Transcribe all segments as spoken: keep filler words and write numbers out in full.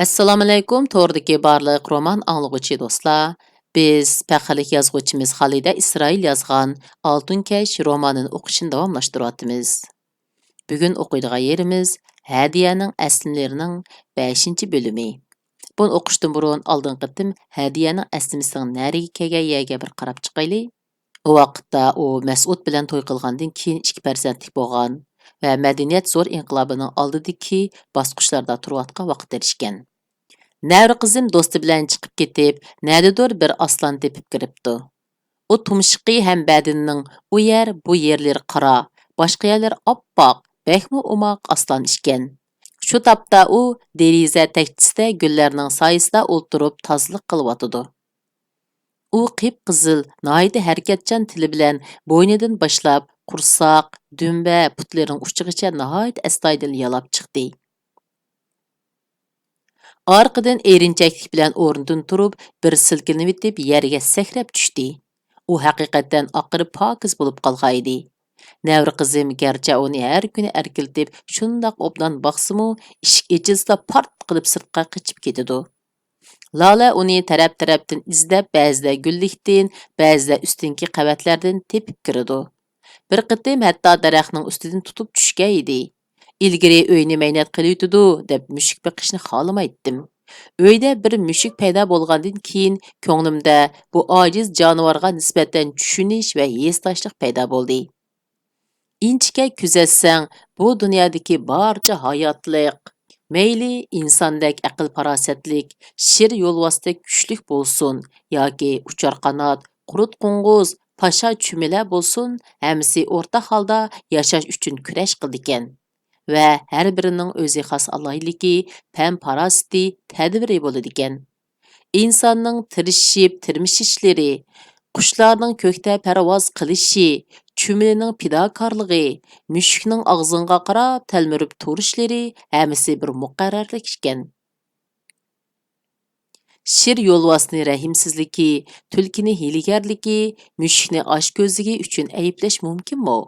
ئەسسالامۇئەلەيكۇم، توردىكى بارلىق رومان ئاڭلىغۇچى دوستلار. بىز پەخىرلىك يازغۇچىمىز خالىدە ئىسرائىل يازغان ئالتۇن كەش رومانىنى ئوقۇشنى داۋاملاشتۇرۇۋاتىمىز. بۈگۈن ئوقۇيدىغان يېرىمىز ھەدىيەنىڭ ئەسلىمىلىرىنىڭ بەشىنچى بۆلۈمى. بۇنى ئوقۇشتىن بۇرۇن ئالدىنقى قېتىم ھەدىيەنىڭ ئەسلىمىسىنىڭ نەدىكى كەلگەن يەرگە بىر قاراپ چىقايلى. ئۇ ۋاقىتتا ئۇ مەسئۇد بىلەن توي قىلغاندىن كېيىن ئىككى پەرزەنتلىك بولغان ۋە مەدەنىيەت زور ئىنقىلابىنىڭ ئالدىدىكى باسقۇچلاردا تۇرۇۋاتقان ۋاقىتلىرى ئىكەن. نەۋرە قىزىم دوستى بىلەن چىقىپ كېتىپ، نەدىدۇر بىر ئاسلان تېپىپ كىرىپتۇ. ئۇ تۇمشۇقى ھەم بەدىنىنىڭ ئۇ يەر، بۇ يەرلىرى قارا، باشقا يەرلىرى ئاپئاق، بەكمۇ ئوماق ئاسلان ئىكەن. شۇ تاپتا ئۇ دېرىزە تەكچىسىدە گۈللەرنىڭ سايىسىدا ئولتۇرۇپ تازىلىق قىلىۋاتىدۇ. ئۇ قىپقىزىل، ناھايىتى ھەرىكەتچان تىلى بىلەن بوينىدىن باشلاپ، قورساق، دۈمبە، پۇتلىرىنىڭ ئۇچىغىچە ناھايىتى ئەستايىدىل يالاپ چىقتى. ئارقىدىن ئېرىنچەكلىك بىلەن ئورنىدىن تۇرۇپ، بىر سىلكىنىۋېتىپ يەرگە سەكرەپ چۈشتى. ئۇ ھەقىقەتەن ئاقىرى پاكىز بولۇپ قالغانىدى. نەۋرە قىزىم گەرچە ئۇنى ھەر كۈنى ئەركىلىتىپ شۇنداق ئوبدان باقسىمۇ، ئىشىك ئېچىلسىلا پارت قىلىپ سىرتقا قېچىپ كېتىدۇ. لالە ئۇنى تەرەپ-تەرەپتىن ئىزدەپ، بەزىدە گۈللۈكتىن، بەزىدە ئۈستۈنكى قەۋەتلەردىن تېپىپ كىرىدۇ. بىر قېتىم ھەتتا دەرەخنىڭ ئۈستىدىن تۇتۇپ چۈشكەن ئىدى. ئىلگىرى ئۆينى مەينەت قىلىۋېتىدۇ دەپ مۈشۈك بېقىشنى خالىمايتتىم. ئۆيدە بىر مۈشۈك پەيدا بولغاندىن كېيىن، كۆڭلۈمدە بۇ ئاجىز جانىۋارغا نىسبەتەن چۈشىنىش ۋە ھېسداشلىق پەيدا بولدى. ئىنچىكە كۆزەتسەڭ، بۇ دۇنيادىكى بارچە ھاياتلىق، مەيلى ئىنساندەك ئەقىل-پاراسەتلىك، شىر يولۋاستەك كۈچلۈك بولسۇن ياكى ئۇچار قانات، قۇرت قوڭغۇز، پاشا چۈمۈلە بولسۇن، ھەممىسى ئورتاق ھالدا ياشاش ئۈچۈن كۈرەش قىلىدىكەن. ۋە ھەر بىرىنىڭ ئۆزى خاس ئالاھىدىلىكى، پەن-پاراسىتى، تەدبىرى بولىدىكەن. ئىنساننىڭ تىرىشىپ تىرمىشىشلىرى، قۇشلارنىڭ كۆكتە پەرۋاز قىلىشى، چۈمۈلىنىڭ پىداكارلىقى، مۈشۈكنىڭ ئاغزىڭغا قاراپ تەلمۈرۈپ تۇرۇشلىرى ھەممىسى بىر مۇقەررەرلىك ئىكەن. شىر يولۋاسنى رەھىمسىزلىكى، تۈلكىنى ھىيلىگەرلىكى، مۈشۈكنى ئاچكۆزلۈكى ئۈچۈن ئەيىبلەش مۇمكىنمۇ؟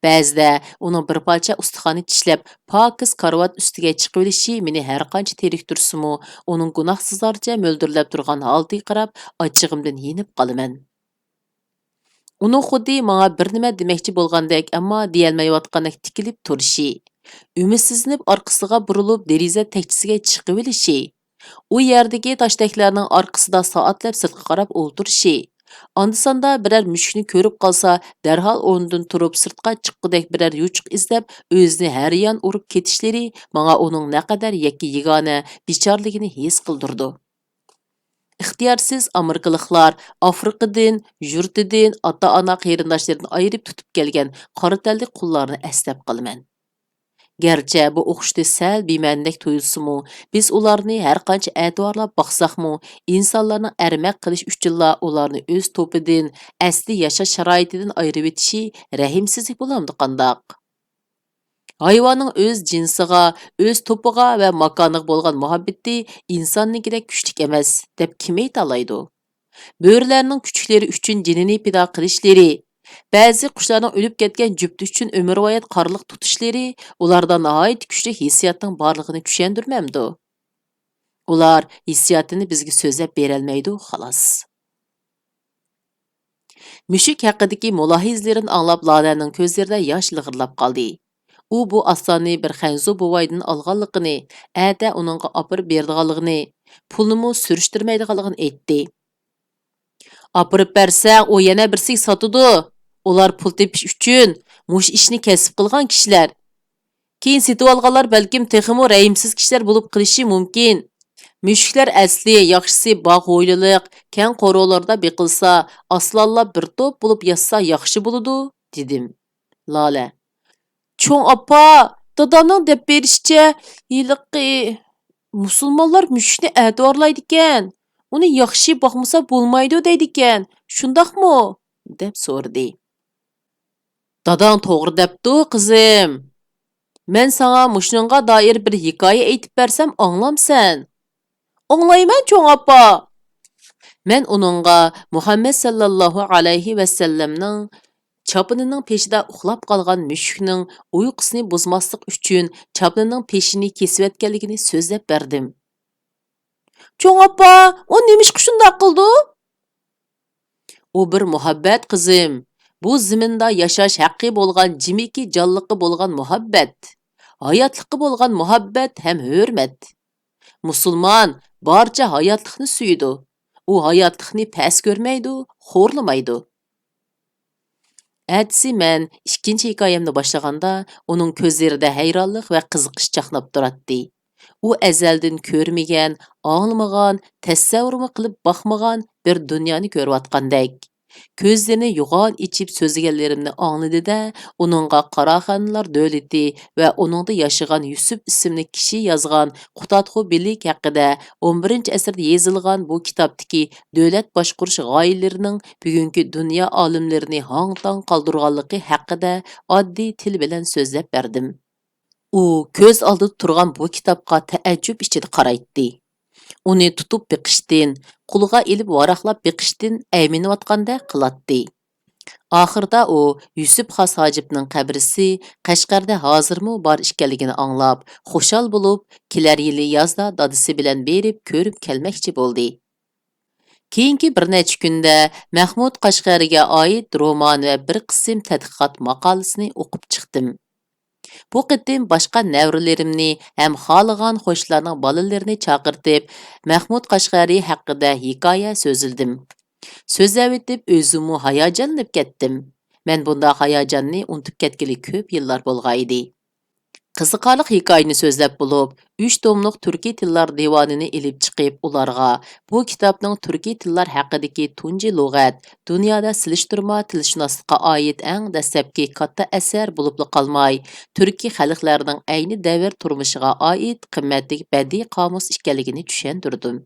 بەزىدە ئۇنىڭ بىر پارچە ئۇستىخانى چىشلەپ، پاكىز كارىۋات ئۈستىگە چىقىۋېلىشى مېنى ھەرقانچە تېرىكتۈرسىمۇ، ئۇنىڭ گۇناھسىزلارچە مۆلدۈرلەپ تۇرغان ھالىتىگە قاراپ، ئاچچىقىمدىن يېنىپ قالىمەن. ئۇنىڭ خۇددى ماڭا بىر نېمە دېمەكچى بولغاندەك، ئەمما دېيەلمەيۋاتقاندەك تىكىلىپ تۇرۇشى، ئۈمىدسىزلىنىپ ئارقىسىغا بۇرۇلۇپ، دېرىزە تەكچىسىگە چىقىۋېلىشى، ئۇ يەردىكى تاشتەكلەرنىڭ ئارقىسىدا سائەتلەپ سىرتقا قاراپ ئولتۇرۇشى، ئاندا-ساندا بىرەر مۈشۈكنى كۆرۈپ قالسا، دەرھال ئورنىدىن تۇرۇپ، سىرتقا چىققۇدەك بىرەر يوچۇق ئىزدەپ، ئۆزىنى ھەر يان ئۇرۇپ كېتىشلىرى ماڭا ئۇنىڭ نەقەدەر يەككە-يېگانە، بىچارىلىكىنى ھېس قىلدۇرىدۇ. ئىختىيارسىز ئامېرىكىلىقلار ئافرىقىدىن، يۇرتىدىن، ئاتا-ئانا قېرىنداشلىرىدىن ئايرىپ تۇتۇپ كەلگەن قارا تەنلىك قۇللارنى ئەسلەپ قالىمەن. گەرچە بۇ ئوقۇشتا سەل بىمەنىدەك تۇيۇلسىمۇ، بىز ئۇلارنى ھەرقانچە ئەتىۋارلاپ باقساقمۇ، ئىنسانلارنىڭ ئەرمەك قىلىش ئۈچۈنلا ئۇلارنى ئۆز توپىدىن، ئەسلى ياشاش شارائىتىدىن ئايرىۋېتىشى رەھىمسىزلىك بولامدۇ قانداق؟ ھايۋاننىڭ ئۆز جىنسىغا، ئۆز توپىغا ۋە ماكانىغا بولغان مۇھەببىتى ئىنساننىڭكىدەك كۈچلۈك ئەمەس، دەپ كىم ئېيتالايدۇ؟ بۆرىلەرنىڭ كۈچۈكلىرى ئۈچۈن جېنىنى پىدا قىلىشلىرى، بەزى قۇشلارنىڭ ئۆلۈپ كەتكەن جۈپتى ئۈچۈن ئۆمۈرۋايەت قارلىق تۇتۇشلىرى ئۇلاردا ناھايىتى كۈچلۈك ھېسسىياتنىڭ بارلىقىنى چۈشەندۈرمەمدۇ؟ ئۇلار ھېسسىياتىنى بىزگە سۆزلەپ بېرەلمەيدۇ، خالاس. مۈشۈك ھەققىدىكى مۇلاھىزىلىرىنى ئاڭلاپ، لالەنىڭ كۆزلىرىدە ياش لىغىرلاپ قالدى. ئۇ بۇ ئاسلاننى بىر خەنزۇ بوۋايدىن ئالغانلىقىنى، ئەتە ئۇنىڭغا ئاپىرىپ بېرىدىغانلىقىنى، پۇلنىمۇ سۈرۈشتۈرمەيدىغانلىقىنى ئېيتتى. ئاپىرىپ بەرسەڭ، ئۇ يەنە بىرسىگە ساتىدۇ. ئۇلار پۇل تېپىش ئۈچۈن مۇشۇ ئىشنى كەسىپ قىلغان كىشىلەر. كېيىن سېتىۋالغانلار بەلكىم تېخىمۇ رەھىمسىز كىشىلەر بولۇپ قېلىشى مۇمكىن. مۈشۈكلەر ئەسلى ياخشىسى باغ ھويلىلىق، كەڭ قورۇلاردا بېقىلسا، ئاسلانلار بىر توپ بولۇپ ياتسا ياخشى بولىدۇ، دېدىم. لالە. چوڭ ئاپا، دادامنىڭ دەپ بېرىشىچە، ھېلىقى مۇسۇلمانلار مۈشۈكنى ئەتىۋارلايدىكەن، ئۇنى ياخشى باقمىسا بولمايدۇ دەيدىكەن، شۇنداقمۇ؟ دەپ سورىدى. داداڭ توغرا دەپتۇ، قىزىم. مەن ساڭا مۇشۇنىڭغا دائىر بىر ھېكايە ئېيتىپ بەرسەم ئاڭلامسەن؟ ئاڭلايمەن، چوڭ ئاپا. مەن ئۇنىڭغا مۇھەممەد ساللاللاھۇ ئەلەيھى ۋەسەللەمنىڭ چاپىنىنىڭ پېشىدا ئۇخلاپ قالغان مۈشۈكنىڭ ئۇيقۇسىنى بۇزماسلىق ئۈچۈن چاپىنىنىڭ پېشىنى كېسىۋەتكەنلىكىنى سۆزلەپ بەردىم. چوڭ ئاپا، ئۇ نېمىشقا شۇنداق قىلىدۇ؟ ئۇ بىر مۇھەببەت، قىزىم. بۇ زېمىندا ياشاش ھەققى بولغان جىمىكى جانلىققا بولغان مۇھەببەت. ھاياتلىققا بولغان مۇھەببەت ھەم ھۆرمەت. مۇسۇلمان بارچە ھاياتلىقنى سۆيىدۇ. ئۇ ھاياتلىقنى پەس كۆرمەيدۇ، خورلىمايدۇ. ئەتىسى مەن ئىككىنچى ھېكايەمنى باشلىغاندا، ئۇنىڭ كۆزلىرىدە ھەيرانلىق ۋە قىزىقىش چاقناپ تۇراتتى. ئۇ ئەزەلدىن كۆرمىگەن، ئاڭلىمىغان، تەسەۋۋۇرمۇ قىلىپ باقمىغان بىر دۇنيانى كۆرۈۋاتقاندەك. كۆزلىرىنى يوغان ئېچىپ سۆزلىگەنلىرىمنى ئاڭلىدى-دە، ئۇنىڭغا قاراخانىيلار دۆلىتى ۋە ئۇنىڭدا ياشىغان يۈسۈپ ئىسىملىك كىشى يازغان قۇتادغۇ بىلىك ھەققىدە ئون بىرىنچى ئەسىردە يېزىلغان بۇ كىتابتىكى دۆلەت باشقۇرۇش غايىلىرىنىڭ بۈگۈنكى دۇنيا ئالىملىرىنى ھاڭ-تاڭ قالدۇرغانلىقى ھەققىدە ئاددىي تىل بىلەن سۆزلەپ بەردىم. ئۇ كۆز ئالدىدا تۇرغان بۇ كىتابقا تەئەججۈپ ئىچىدە قارايتتى. ئۇنى تۇتۇپ بېقىشتىن، قولىغا ئېلىپ ۋاراقلاپ بېقىشتىن ئەيمىنىۋاتقاندەك قىلاتتى. ئاخىرىدا ئۇ يۈسۈپ خاس ھاجىپنىڭ قەبرىسى قەشقەردە ھازىرمۇ بار ئىكەنلىكىنى ئاڭلاپ، خۇشال بولۇپ، كېلەر يىلى يازدا دادىسى بىلەن بېرىپ كۆرۈپ كەلمەكچى بولدى. كېيىنكى بىر نەچچە كۈندە مەخمۇت قەشقەرىگە ئائىت رومان ۋە بىر قىسىم تەتقىقات ماقالىسىنى ئوقۇپ چىقتىم. بۇ قېتىم باشقا نەۋرىلىرىمنى ھەم خالىغان قوشنىلارنىڭ بالىلىرىنى چاقىرتىپ، مەخمۇت قەشقەرى ھەققىدە ھېكايە سۆزلىدىم. سۆزلەۋېتىپ ئۆزۈممۇ ھاياجانلىنىپ كەتتىم. مەن بۇنداق ھاياجاننى ئۇنتۇپ كەتكىلى كۆپ يىللار بولغانىدى. قىزىقارلىق ھېكايىنى سۆزلەپ بولۇپ، ئۈچ توملۇق تۈركىي تىللار دىۋانىنى ئېلىپ چىقىپ، ئۇلارغا بۇ كىتابنىڭ تۈركىي تىللار ھەققىدىكى تۇنجى لۇغەت، دۇنيادا سېلىشتۇرما تىلشۇناسلىققا ئائىت ئەڭ دەسلەپكى كاتتا ئەسەر بولۇپلا قالماي، تۈركىي خەلقلەرنىڭ ئەينى دەۋر تۇرمۇشىغا ئائىت قىممەتلىك بەدىئىي قامۇس ئىكەنلىكىنى چۈشەندۈردۈم.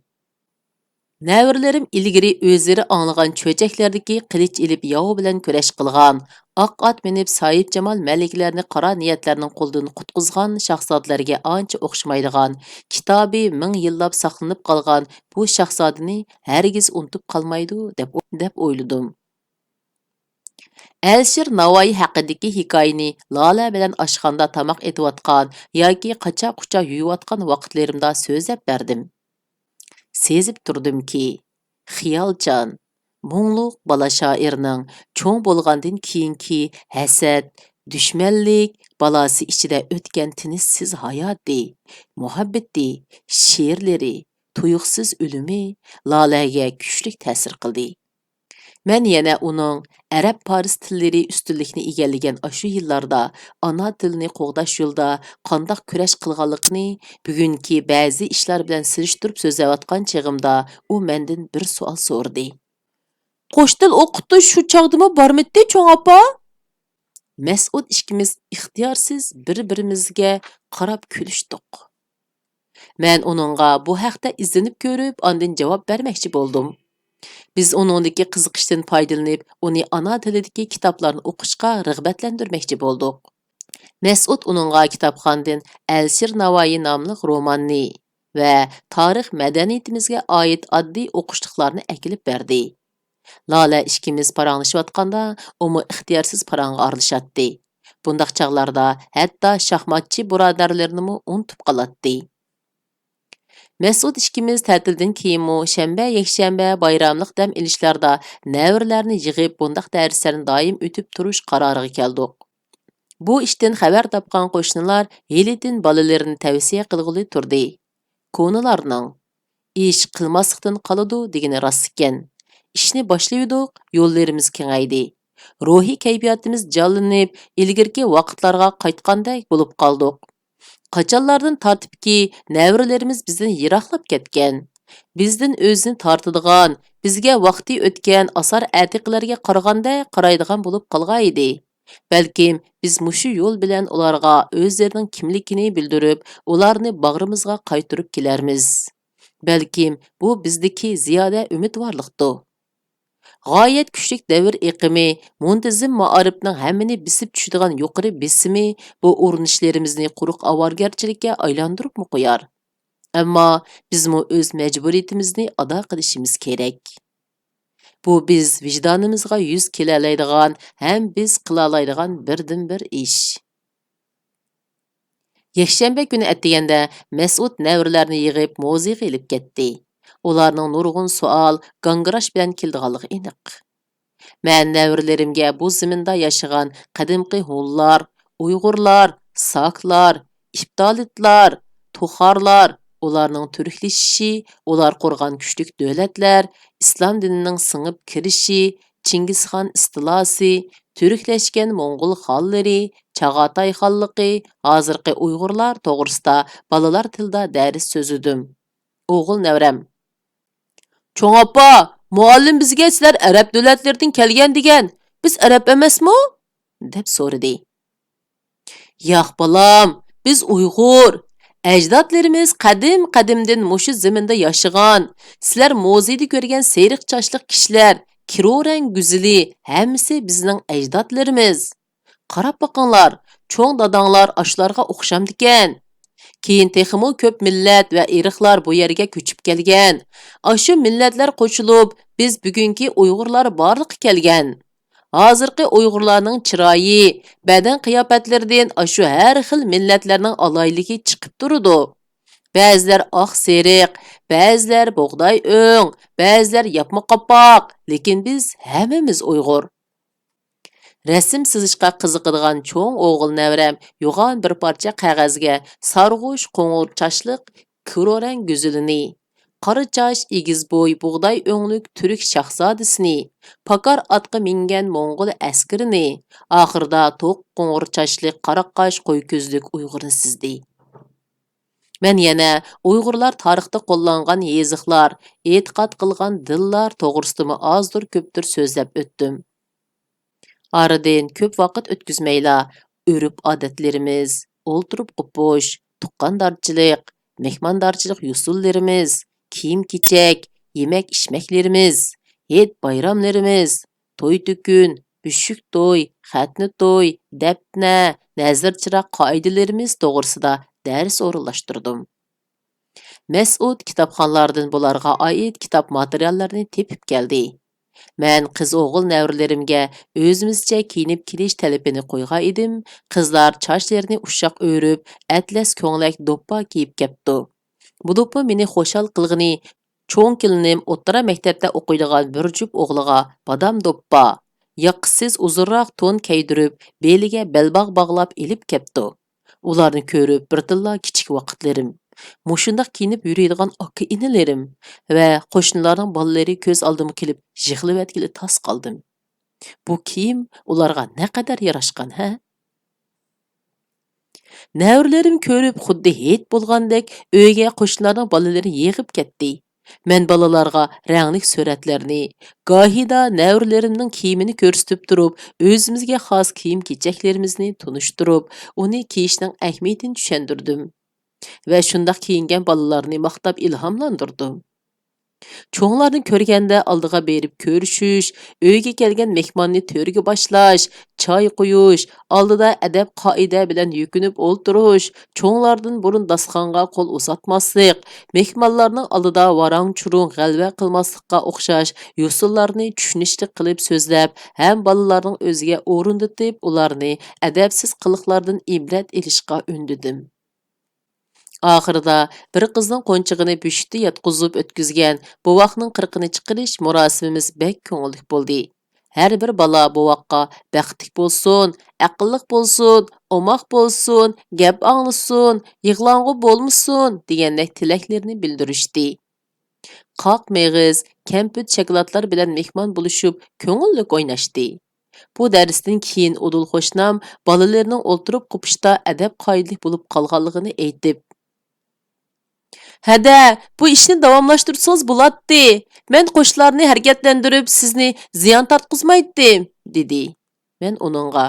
نەۋرىلىرىم ئىلگىرى ئۆزلىرى ئاڭلىغان چۆچەكلەردىكى قىلىچ ئېلىپ ياۋ بىلەن كۈرەش قىلغان، ئاق ئات مىنىپ ساھىبجامال مەلىكىلەرنى قارا نىيەتلەرنىڭ قولىدىن قۇتقۇزغان شاھزادىلەرگە ئانچە ئوخشىمايدىغان، كىتابى مىڭ يىللاپ ساقلىنىپ قالغان بۇ شاھزادىنى ھەرگىز ئۇنتۇپ قالمايدۇ دەپ، دەپ ئويلىدىم. ئەلىشىر ناۋايى ھەققىدىكى ھېكايىنى لالە بىلەن ئاشخانىدا تاماق ئېتىۋاتقان ياكى قاچا-قۇچا يۇيۇۋاتقان ۋاقىتلىرىمدا سۆزلەپ بەردىم. سېزىپ تۇردۇمكى، خىيالچان، مۇڭلۇق بالا شائىرنىڭ چوڭ بولغاندىن كېيىنكى ھەسەت، دۈشمەنلىك بالاسى ئىچىدە ئۆتكەن تىنچسىز ھاياتى، مۇھەببىتى، شېئىرلىرى، تۇيۇقسىز ئۆلۈمى لالەگە كۈچلۈك تەسىر قىلدى. مەن يەنە ئۇنىڭ ئەرەب-پارس تىللىرى ئۈستۈنلۈكنى ئىگىلىگەن ئاشۇ يىللاردا ئانا تىلىنى قوغداش يولىدا قانداق كۈرەش قىلغانلىقىنى بۈگۈنكى بەزى ئىشلار بىلەن سېلىشتۇرۇپ سۆزلەۋاتقان چېغىمدا ئۇ مەندىن بىر سوئال سورىدى. قوش تىل ئوقۇتۇش شۇ چاغدىمۇ بارمىدى، چوڭ ئاپا؟ مەسئۇد ئىككىمىز ئىختىيارسىز بىر-بىرىمىزگە قاراپ كۈلۈشتۇق. مەن ئۇنىڭغا بۇ ھەقتە ئىزدىنىپ كۆرۈپ، ئاندىن جاۋاب بەرمەكچى بولدۇم. بىز ئۇنىڭدىكى قىزىقىشتىن پايدىلىنىپ، ئۇنى ئانا تىلىدىكى كىتابلارنى ئوقۇشقا رىغبەتلەندۈرمەكچى بولدۇق. مەسئۇد ئۇنىڭغا كىتابخانىدىن ئەلىشىر ناۋايى ناملىق روماننى ۋە تارىخ مەدەنىيىتىمىزگە ئائىت ئاددىي ئوقۇشلۇقلارنى ئەكېلىپ بەردى. لالە ئىككىمىز پاراڭلىشىۋاتقاندا، ئۇمۇ ئىختىيارسىز پاراڭغا ئارىلىشاتتى. بۇنداق چاغلاردا ھەتتا شاھماتچى بۇرادەرلىرىنىمۇ ئۇنتۇپ قالاتتى. مەسئۇد ئىككىمىز تەتىلدىن كېيىنمۇ شەنبە، يەكشەنبە بايراملىق دەم ئېلىشلاردا نەۋرىلەرنى يىغىپ، بۇنداق دەرسلەرنى دائىم ئۆتۈپ تۇرۇش قارارىغا كەلدۇق. بۇ ئىشتىن خەۋەر تاپقان قوشنىلار ھېلىتىن بالىلىرىنى تەۋسىيە قىلغىلى تۇردى. كونىلارنىڭ، «ئىش قىلماسلىقتىن قالىدۇ» دېگىنى راست ئىكەن. ئىشنى باشلىۋىدۇق، يوللىرىمىز كېڭەيدى. روھىي كەيپىياتىمىز جانلىنىپ، ئىلگىرىكى ۋاقىتلارغا قايتقاندەك بولۇپ قالدۇق. قاچانلاردىن تارتىپكى، نەۋرىلىرىمىز بىزدىن يىراقلاپ كەتكەن. بىزدىن ئۆزىنى تارتىدىغان، بىزگە ۋاقتى ئۆتكەن ئاسار-ئەتىقىلەرگە قارىغاندەك قارايدىغان بولۇپ قالغانىدى. بەلكىم بىز مۇشۇ يول بىلەن ئۇلارغا ئۆزلىرىنىڭ كىملىكىنى بىلدۈرۈپ، ئۇلارنى باغرىمىزغا قايتۇرۇپ كېلەرمىز. بەلكىم بۇ بىزدىكى زىيادە ئۈمىدۋارلىقتۇ. غايەت كۈچلۈك دەۋر ئېقىمى، مۇنتىزىم مائارىپنىڭ ھەممىنى بېسىپ چۈشىدىغان يۇقىرى بېسىمى بۇ ئۇرۇنۇشلىرىمىزنى قۇرۇق ئاۋارىگەرچىلىككە ئايلاندۇرۇپمۇ قويار. ئەمما بىزمۇ ئۆز مەجبۇرىيىتىمىزنى ئادا قىلىشىمىز كېرەك. بۇ بىز ۋىجدانىمىزغا يۈز كېلەلەيدىغان ھەم بىز قىلالايدىغان بىردىنبىر ئىش. يەكشەنبە كۈنى ئەتىگەندە مەسئۇد نەۋرىلەرنى يىغىپ مۇزېيغا ئېلىپ كەتتى. ئۇلارنىڭ نۇرغۇن سوئال، گاڭگىراش بىلەن كېلىدىغانلىقى ئېنىق. مەن نەۋرىلىرىمگە بۇ زېمىندا ياشىغان قەدىمكى ھونلار، ئۇيغۇرلار، ساكلار، ئىپدالىتلار، توخارلار، ئۇلارنىڭ تۈركلىشىشى، ئۇلار قۇرغان كۈچلۈك دۆلەتلەر، ئىسلام دىنىنىڭ سىڭىپ كىرىشى، چىڭگىزخان ئىستىلاسى، تۈركلەشكەن موڭغۇل خانلىرى، چاغاتاي خانلىقى، ھازىرقى ئۇيغۇرلار توغرىسىدا بالىلار تىلىدا دەرس سۆزلىدىم. ئوغۇل نەۋرەم: «چوڭ ئاپا، مۇئەللىم بىزگە سىلەر ئەرەب دۆلەتلىرىدىن كەلگەن دېگەن، بىز ئەرەب ئەمەسمۇ؟» دەپ سورىدى. «ياق، بالام، بىز ئۇيغۇر. ئەجدادلىرىمىز قەدىم-قەدىمدىن مۇشۇ زېمىندا ياشىغان. سىلەر مۇزېيدا كۆرگەن سېرىق چاچلىق كىشىلەر، كىرورەڭ گۈزىلى، ھەممىسى بىزنىڭ ئەجدادلىرىمىز. قاراپ باقىڭلار، چوڭ داداڭلار ئاشۇلارغا ئوخشامدىكەن؟ كېيىن تېخىمۇ كۆپ مىللەت ۋە ئىرقلار بۇ يەرگە كۆچۈپ كەلگەن. ئاشۇ مىللەتلەر قوشۇلۇپ، بىز بۈگۈنكى ئۇيغۇرلار بارلىققا كەلگەن. ھازىرقى ئۇيغۇرلارنىڭ چىرايى، بەدەن قىياپەتلىرىدىن ئاشۇ ھەر خىل مىللەتلەرنىڭ ئالاھىدىلىكى چىقىپ تۇرىدۇ. بەزىلەر ئاق سېرىق، بەزىلەر بۇغداي ئۆڭ، بەزىلەر ياپما قاپاق، لېكىن بىز ھەممىمىز ئۇيغۇر.» رەسىم سىزىشقا قىزىقىدىغان چوڭ ئوغۇل نەۋرەم يوغان بىر پارچە قەغەزگە سارغۇچ قوڭۇر چاچلىق كىرورەڭ گۈزىلىنى، قارا چاچ، ئېگىز بوي، بۇغداي ئۆڭلۈك تۈرك شاھزادىسىنى، پاكار ئاتقا مىنگەن موڭغۇل ئەسكىرىنى، ئاخىرىدا توق قوڭۇر چاچلىق قارا قاش قوي كۆزلۈك ئۇيغۇرنى سىزدى. مەن يەنە ئۇيغۇرلار تارىختا قوللانغان يېزىقلار، ئېتىقاد قىلغان دىنلار توغرىسىدىمۇ ئازدۇر كۆپتۇر سۆزلەپ ئۆتتۈم. ئارىدىن كۆپ ۋاقىت ئۆتكۈزمەيلا، ئۆرپ-ئادەتلىرىمىز، ئولتۇرۇپ قوپۇش، تۇغقاندارچىلىق، مېھماندارچىلىق يوسۇنلىرىمىز، كىيىم-كېچەك، يېمەك-ئىچمەكلىرىمىز، ھېيت-بايراملىرىمىز، توي-تۆكۈن، بۆشۈك توي، خەتنە توي، دەپنە، نەزىر-چىراغ قائىدىلىرىمىز توغرىسىدا دەرس ئورۇنلاشتۇردۇم. مەسئۇد كىتابخانلاردىن بۇلارغا ئائىت كىتاب ماتېرىياللىرىنى تېپىپ كەلدى. مەن قىز ئوغۇل نەۋرىلىرىمگە ئۆزىمىزچە كىيىنىپ كېلىش تەلىپىنى قويغان ئىدىم، قىزلار چاچلىرىنى ئۇششاق ئۆرۈپ، ئەتلەس كۆڭلەك دوپپا كىيىپ كەپتۇ. بولۇپمۇ مېنى خۇشال قىلغىنى، چوڭ كېلىنىم ئوتتۇرا مەكتەپتە ئوقۇيدىغان بىر جۈپ ئوغلىغا بادام دوپپا، ياقىسىز ئۇزۇنراق تون كىيدۈرۈپ، بېلىگە بەلباغ باغلاپ ئېلىپ كەپتۇ. ئۇلارنى كۆرۈپ بىردىنلا كىچىك ۋاقىتلىرىم، مۇشۇنداق كىيىنىپ يۈرىدىغان ئاكا-ئىنىلىرىم ۋە قوشنىلارنىڭ بالىلىرى كۆز ئالدىمغا كېلىپ يىغلىۋەتكىلى تاس قالدىم. بۇ كىيىم ئۇلارغا نەقەدەر ياراشقان، ھە؟ نەۋرىلىرىم كۆرۈپ خۇددى ھېيت بولغاندەك ئۆيگە قوشنىلارنىڭ بالىلىرى يىغىپ كەتتى. مەن بالىلارغا رەڭلىك سۈرەتلەرنى، گاھىدا نەۋرىلىرىمنىڭ كىيىمىنى كۆرسىتىپ تۇرۇپ، ئۆزىمىزگە خاس كىيىم-كېچەكلىرىمىزنى تونۇشتۇرۇپ، ئۇنى كىيىشنىڭ ئەھمىيىتىنى چۈشەندۈردۈم ۋە شۇنداق كىيىنگەن بالىلارنى ماختاپ ئىلھاملاندۇردۇم. چوڭلارنى كۆرگەندە ئالدىغا بېرىپ كۆرۈشۈش، ئۆيگە كەلگەن مېھماننى تۆرگە باشلاش، چاي قۇيۇش، ئالدىدا ئەدەپ-قائىدە بىلەن يۈكۈنۈپ ئولتۇرۇش، چوڭلاردىن بۇرۇن داستىخانغا قول ئۇزاتماسلىق، مېھمانلارنىڭ ئالدىدا ۋاراڭ-چۇرۇڭ، غەلۋە قىلماسلىققا ئوخشاش يوسۇنلارنى چۈشىنىشلىك قىلىپ سۆزلەپ، ھەم بالىلارنىڭ ئۆزىگە ئورۇندىتىپ، ئۇلارنى ئەدەپسىز قىلىقلاردىن ئىبرەت ئېلىشقا ئۈندىدىم. ئاخىرىدا بىر قىزنىڭ قونچىقىنى بۆشۈكتە ياتقۇزۇپ ئۆتكۈزگەن بوۋاقنىڭ قىرىقىنى چىقىرىش مۇراسىمىمىز بەك كۆڭۈللۈك بولدى. ھەر بىر بالا بوۋاققا «بەختلىك بولسۇن، ئەقىللىق بولسۇن، ئوماق بولسۇن، گەپ ئاڭلىسۇن، يىغلاڭغۇ بولمىسۇن» دېگەندەك تىلەكلىرىنى بىلدۈرۈشتى. قاق مېغىز، كەمپۈت، شاكىلاتلار بىلەن مېھمان بولۇشۇپ، كۆڭۈللۈك ئويناشتى. بۇ دەرستىن كېيىن ئۇدۇل قوشنام بالىلىرىنىڭ ئولتۇرۇپ قوپۇشتا ئەدەپ-قائىدىلىك بولۇپ قالغانلىقىنى ئېيتىپ، «ھەدە، بۇ ئىشنى داۋاملاشتۇرسىڭىز بولاتتى. مەن قوشنىلارنى ھەرىكەتلەندۈرۈپ، سىزنى زىيان تارتقۇزمايتتىم» دېدى. مەن ئۇنىڭغا،